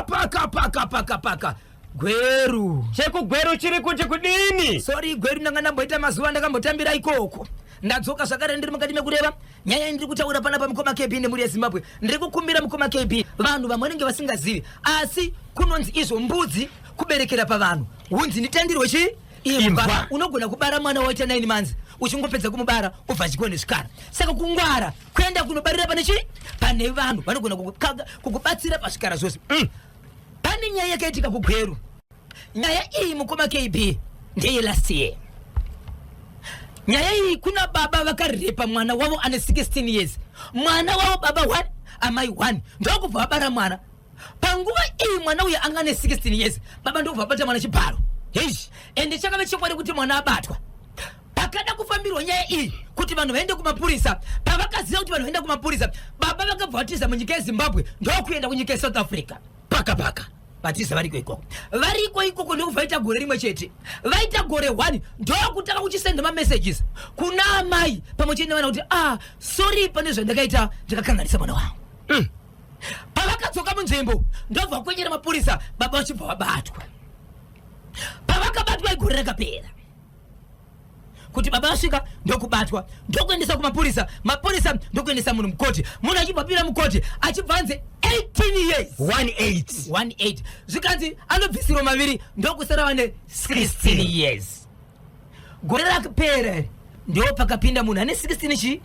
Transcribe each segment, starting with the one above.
Paka paka paka paka paka Gweru. Chekugweru chiri kuti kudini? Sorry Gweru, ndanga ndamboita mazuva ndakambotambira ikoko. Ndadzoka zvakare, ndiri mukati mekureva nyaya ndiri kutaura panapa, mukoma KB nemhuri yeZimbabwe. Ndiri kukumbira, mukoma KB, vanhu vamwe vanenge vasingazivi, asi kunonzi izvo mbudzi kuberekera pavanhu, hunzi nditandirwe chii? Imbwa. Imbwa. Unogona kubara mwana waita 9 months, uchingopedza kumubara ubva achikuwa nezvikara. Saka kungwara kuenda kunobarira pane chii? Pane vanhu vanogona kukubatsira pazvikara zvose. Pane nyaya yakaitika kuGweru. Nyaya iyi, mukoma KB, ndeye last year. Nyaya iyi, kuna baba vakarepa mwana wavo ane 16 years. Mwana wavo, baba 1, amai 1, ndokubva vabara mwana. Panguva iyi mwana uyu anga ane 16 years. Baba ndokubva vabata mwana chibharo. Heish, ende chakave chokwadi kuti mwana abatwa. Pakada kufambirwa nyaya iyi kuti vanhu vaende kumapurisa. Pavakaziva kuti vanhu vaenda kumapurisa, baba vakabva vatiza munyika yeZimbabwe, ndokuenda kunyika yeSouth Africa. Paka paka. Vatiza, variko ikoko, variko ikoko. Ndokubva vaita gore rimwe chete, vaita gore 1, ndokutanga kuchisenda mamessages kuna amai pamwe chete nevana kuti, "Ah, sorry, pane zvandakaita, ndakakanganisa mwana wangu." Pavakadzoka munzvimbo, ndobva kwenyera mapurisa, baba vachibva vabatwa. Pavakabatwa igore rakapera kuti baba vasvika, ndokubatwa, ndokuendesa kumapurisa. Mapurisa ndokuendesa munhu mukoti. Munhu achibva pira mukoti, achibva anzi 18 years. 18. 18. Zvikanzi anobvisirwa maviri, ndokusara vane 16 years. Gore rakapera ndo pakapinda munhu ane 16 chi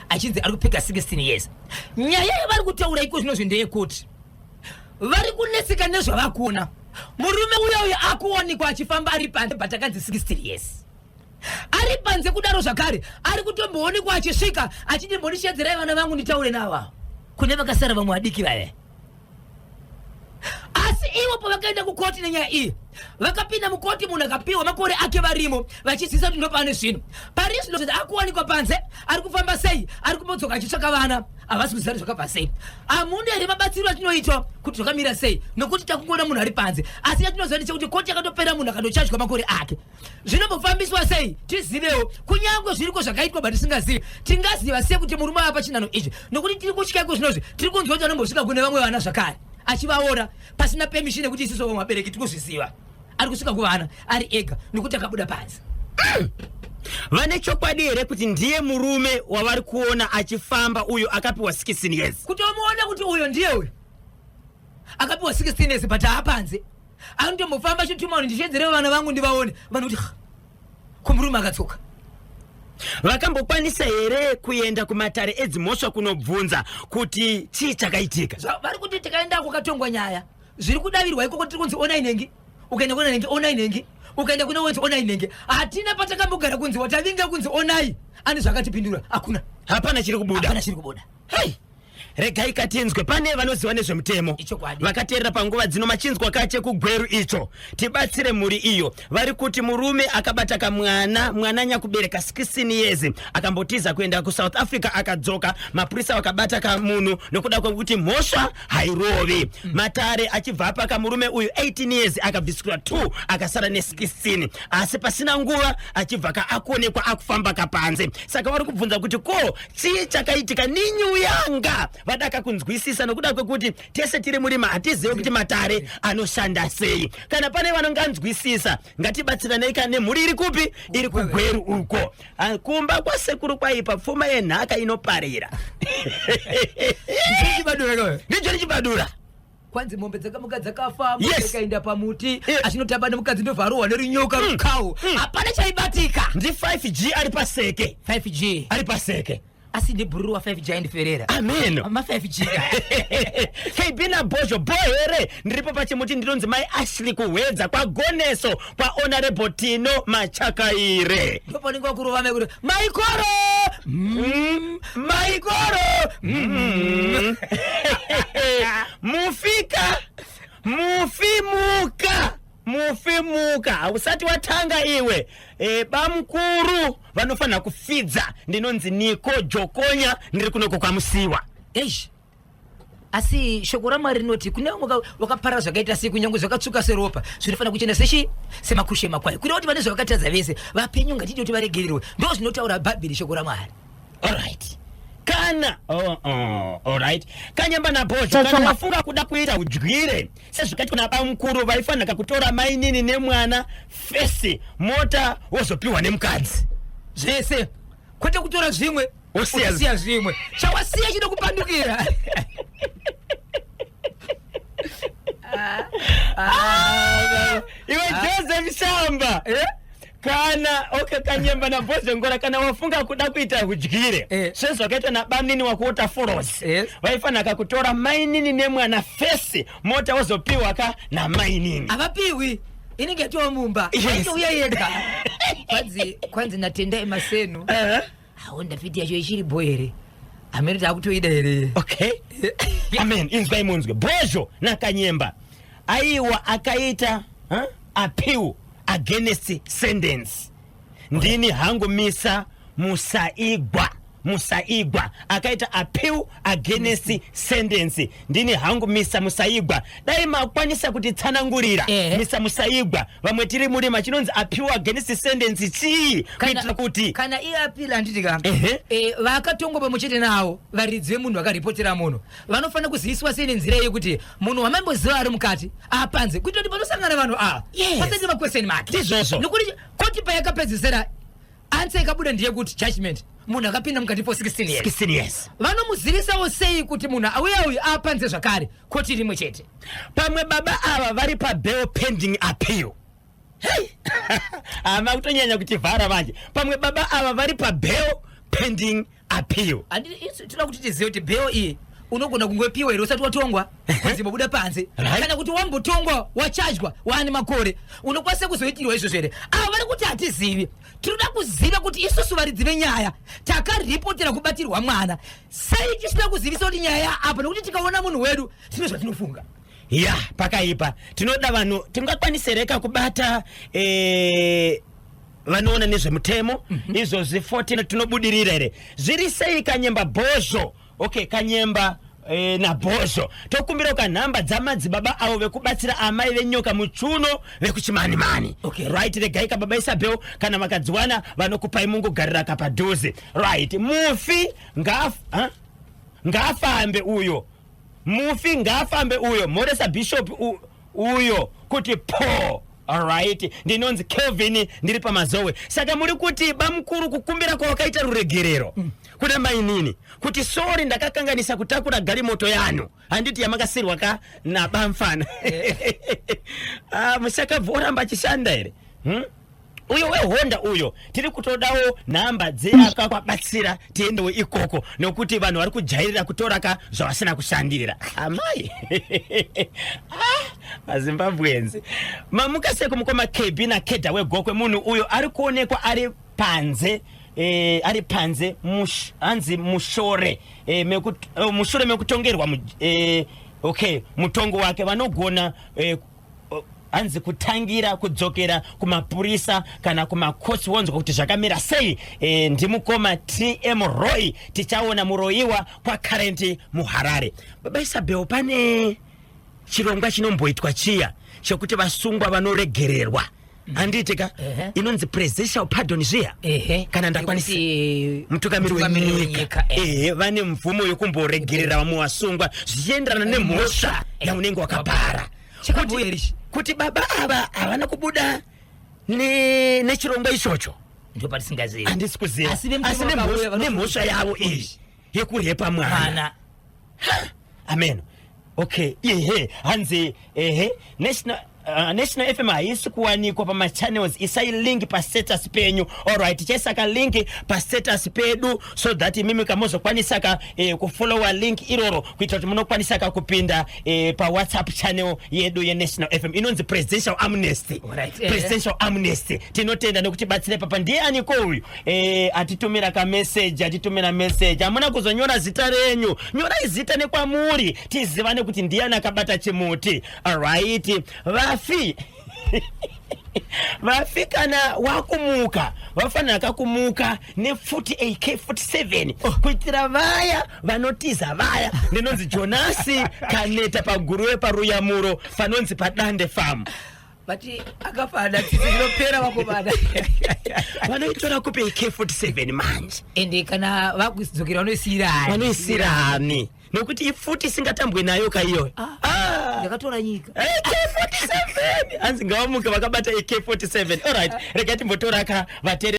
achinzi ari kupika 16 years. Nyaya yavari kutaura iko zvinozvi ndeyekuti vari kunetseka nezvavakuona. Murume uya uyo akuwanikwa achifamba ari panze, but akanzi 16 years ari panze. Kudaro zvakare ari kutomboonekwa achisvika achiti, "Mbondishedzerai vana vangu nditaure navo," kune vakasara vamwe vadiki vaya. Asi ivo pavakaenda kukoti nenyaya iyi, vakapinda mukoti, munhu akapiwa makore ake varimo vachizivisa kuti ndopane zvinhu. Pari zvino zvinzi akuwanikwa panze, ari kufamba sei, ari kumbodzoka achitsvaka vana, havasi kuziva kuti zvakabva sei. Hamuna here mabatsiro atinoitwa kuti zvakamira sei? Nokuti takungoona munhu ari panze, asi chatinoziva ndechekuti koti yakatopera, munhu akatochajwa makore ake. Zvinombofambiswa sei tizivewo? Kunyange zviriko zvakaitwa batisingazivi, tingaziva sei kuti murume ava pachinhano ichi? Nokuti tiri kutya iko zvinozvi, tiri kunzwa kuti anombosvika kune vamwe vana zvakare achivaora pasina permission yekuti isusu vamwe vabereki tiri kuzviziva. Ari kusvika kuvana ari ega nekuti akabuda panze. Vane chokwadi here kuti ndiye murume wavari kuona achifamba uyo akapiwa 16 years? Kutomuona kuti uyo ndiye uyo akapiwa 16 years, but haapanze, anotombofamba achituma vanhu, "Ndishedzere vana vangu ndivaone." Vanhu kuti, "Kumurume akatsoka." Vakambokwanisa here kuenda kumatare edzimhosva kunobvunza kuti chii chakaitika? Vari kuti tikaenda kwakatongwa nyaya, zviri kudavirwa ikoko, tiri kunzi onai nhengi, ukaenda kuna nhengi onai nhengi, ukaenda kuna wenzi onai nhengi. Hatina patakambogara kunzi watavinga kunzi onai ane zvakatipindura, hakuna. Hapana chiri kubuda. Hapana chiri kubuda. Hei, regai katinzwe pane vanoziva nezvemutemo. Ichokwadi. Vakateerera panguva dzino, machinzwa kache kuGweru icho. Tibatsire mhuri iyo. Vari kuti murume akabata kamwana, mwana nyakubereka 16 years, akambotiza kuenda kuSouth Africa, akadzoka, mapurisa vakabata kamunhu nokuda kwekuti mhosva hairovi. Matare achibva apa kamurume uyu 18 years, akabvisirwa 2, akasara ne16. Asi pasina nguva achibva kaakuonekwa akufamba kapanze. Saka vari kubvunza kuti ko chii chakaitika? Ninyuyanga vadaka kunzwisisa nokuda kwekuti tese tiri murima, hatizive kuti matare anoshanda sei. Kana pane vanonganzwisisa, ngatibatsiranei ka nemhuri iri kupi, iri kuGweru uko. Ah, kumba kwasekuru kwaipa, pfuma yenhaka inoparira. Chibadura. Ndicho ndichibadura. Kwanzi mombe dzakamuka dzakafa, mombe ikaenda pamuti, achinotamba nemukadzi, ndobva arohwa nerunyoka, rukawo, hapana chaibatika. Ndi 5G ari paseke. 5G. Ari paseke. Asi ndibhururu wa 5G aindiferera. Amen. Ma 5G. KB naBhozho, bo here? Ndiripo pachimuti. Ndinonzi Mai Ashley kuHwedza kwaGoneso, kwaHonorable Tino Machakaire. Ndopanenge wakurova mai kuti maikoro. Maikoro. Mufika mufimuka mufimuka, hausati watanga iwe. Bamukuru vanofanira kufidza. Ndinonzi Niko Jokonya, ndiri kunoko kwaMusiwa. Eish, asi shoko raMwari rinoti kune vamwe wakaparara zvakaita sei, kunyange zvakatsvuka seropa, zvinofanira kuchena sechi semakushe emakwai. Kureva kuti vane zvavakatadza vese vapenyu, ngatiti kuti varegererwe. Ndo zvinotaura Bhaibheri, shoko raMwari. Alright. Kana oh, alright, Kanyemba naBhozho, kana wafunga kuda kuita udyire sezvakaitwa nabamukuru, vaifanira kutora mainini nemwana first, mota wozopiwa nemukadzi. Zvese, kwete kutora zvimwe Wosiya. Wosiya zvimwe. Chawasiya chino kupandukira. Iwe Joseph Shamba. Eh? Kana, okay, Kanyemba naBhozhongora, kana wafunga kuda kuita udyire sezvakaitwa nabamnini wakuWaterfalls, vaifanira kutora mainini nemwana first, mota wozopiwa ka namainini. Havapiwi, inenge yatova mumba. Aitouya yega. Kwanzi natendai masenu. Honda Fit yacho ichiri bo here? Hamene taakutoida here? Okay, amen. Inzwai munzwe, Bhozho naKanyemba, aiwa, akaita, huh? Appeal against sentence. Ndini hangu Misa Musaigwa. Musaigwa akaita appeal against sentence. Ndini hangu Misa Musaigwa. Dai makwanisa kutitsanangurira, Misa Musaigwa, vamwe tiri murima, chinonzi appeal against sentence chii, kuitira kuti Kana iye appeal, handiti ka? Vakatongwa pamwe chete navo varidzi vemunhu vakaripotera munhu vanofanira kuziviswa sei nenzira yekuti munhu wamaimboziva ari mukati apanze, kuitira kuti panosangana vanhu ava pasaite maquestion mark? Ndizvozvo. Nekuti koti payakapedzisira, answer ikabuda ndeyekuti judgment, munhu akapinda mukati for 16 years. 16 years. Vanomuzivisawo sei kuti munhu auya uyu apanze zvakare, koti rimwe chete? Pamwe baba ava vari pabail pending appeal. Hey! Hama kutonyanya kutivhara manje. Pamwe baba ava vari pabail pending appeal. Toda kuti tizive kuti bail iyi unogona kungopiwa here usati watongwa, kunzi mabuda panze, kana kuti wambotongwa, wachajwa, waane makore, unokwanisa kuzoitirwa izvozvo here? Ava vari kuti hatizivi. Tinoda kuziva kuti isusu varidzi venyaya takaripotera kubatirwa mwana, sei tisina kuzivisa kuti nyaya yaapa? Nokuti tikaona munhu wedu tine zvatinofunga. Ya, pakaipa. Tinoda vanhu tingakwanise reka kubata vanoona nezvemutemo. Izvozvi 14 tinobudirira here? Zviri sei, Kanyemba, Bhozho? Okay, Kanyemba naBhozho, tokumbira kanhamba dzamadzibaba avo vekubatsira amai venyoka muchuno vekuChimanimani. Right, regai kababa Isabel, kana vakadziwana vanokupai, mungogarira kapadhuze. Right, mufi huh? Ngaafambe uyo, mufi ngaafambe uyo. Moresa bishop uyo kuti po. Alright, ndinonzi Kelvin, ndiri paMazowe. Saka muri kuti bamukuru kukumbira kwawakaita ruregerero kuna mainini kuti sorry, ndakakanganisa kutakura garimoto yanu, handiti yamakasirwa ka nabamfana? Ah, musakabva oramba achishanda here, Uyo weHonda uyo tiri kutodawo nhamba dzeakakwabatsira, tiendewo ikoko, nokuti vanhu vari kujairira kutora ka zvavasina kushandira. Amai, ah, maZimbabweans. Mamuka seko mukoma KB naKedha weGokwe. Munhu uyo ari kuonekwa ari panze, ari panze hanzi mushore mushure mekutongerwa okay, mutongo wake vanogona hanzi kutangira kudzokera kumapurisa kana kumakosi, wonzwa kuti zvakamira sei. Ndimukoma TM Roy, tichaona muroyiwa kwaCurrent muHarare. Baba Isabel, pane chirongwa chinomboitwa chiya chekuti vasungwa vanoregererwa, handiti ka? Ehe. Inonzi presidential pardon zviya. Kana ndakwanisa, Yekuti mutungamiri mutungamiri wenyika wenyika, vane mvumo yokumboregerera vamwe vasungwa zvichienderana nemhosva yaunenge wakapara. Chakabhuya here ichi? Kuti baba ava havana kubuda nechirongwa ichocho? Ndo patisingazivi. Handisi kuziva. Asi vemutemo Asi vakauya nemhosva yavo iyi yekurepa mwana. Mwana. Amen. Okay, ehe, hanzi ehe, National FM haisi kuwanikwa pamachannels, isai link pastatus penyu. Alright, tichaisa link pastatus pedu so that imimi kamuzokwanisa ka kufollowa link iroro, kuitira kuti munokwanisa ka kupinda paWhatsApp channel yedu yeNational FM inonzi Presidential Amnesty. Presidential Amnesty. Tinotenda nekuti papa. Ndianiko uyu atitumira kameseji? Atitumira meseji, hamuna kuzonyora zita renyu. Nyorai zita nekwamuri tizivane kuti ndiani akabata chimuti. Alright, vafi kana wakumuka vafanira kakumuka nepfuti AK47 kuitira vaya vanotiza vaya. Ndinonzi Jonasi Kaneta, paGuruve, paRuyamuro, panonzi paDande Farm. But akafana tsitsi dzinopera, vakomana. Vanoitora kupi AK47 manje? Ende kana vakudzokera vanoisiyirani. Vanoisirani, nekuti ifuti isingatambwe nayo kaiyoyo. Ah. Ndakatora nyika. AK47, hanzi ngavamuke vakabata AK47. Alright, regai timbotora ka vateereri.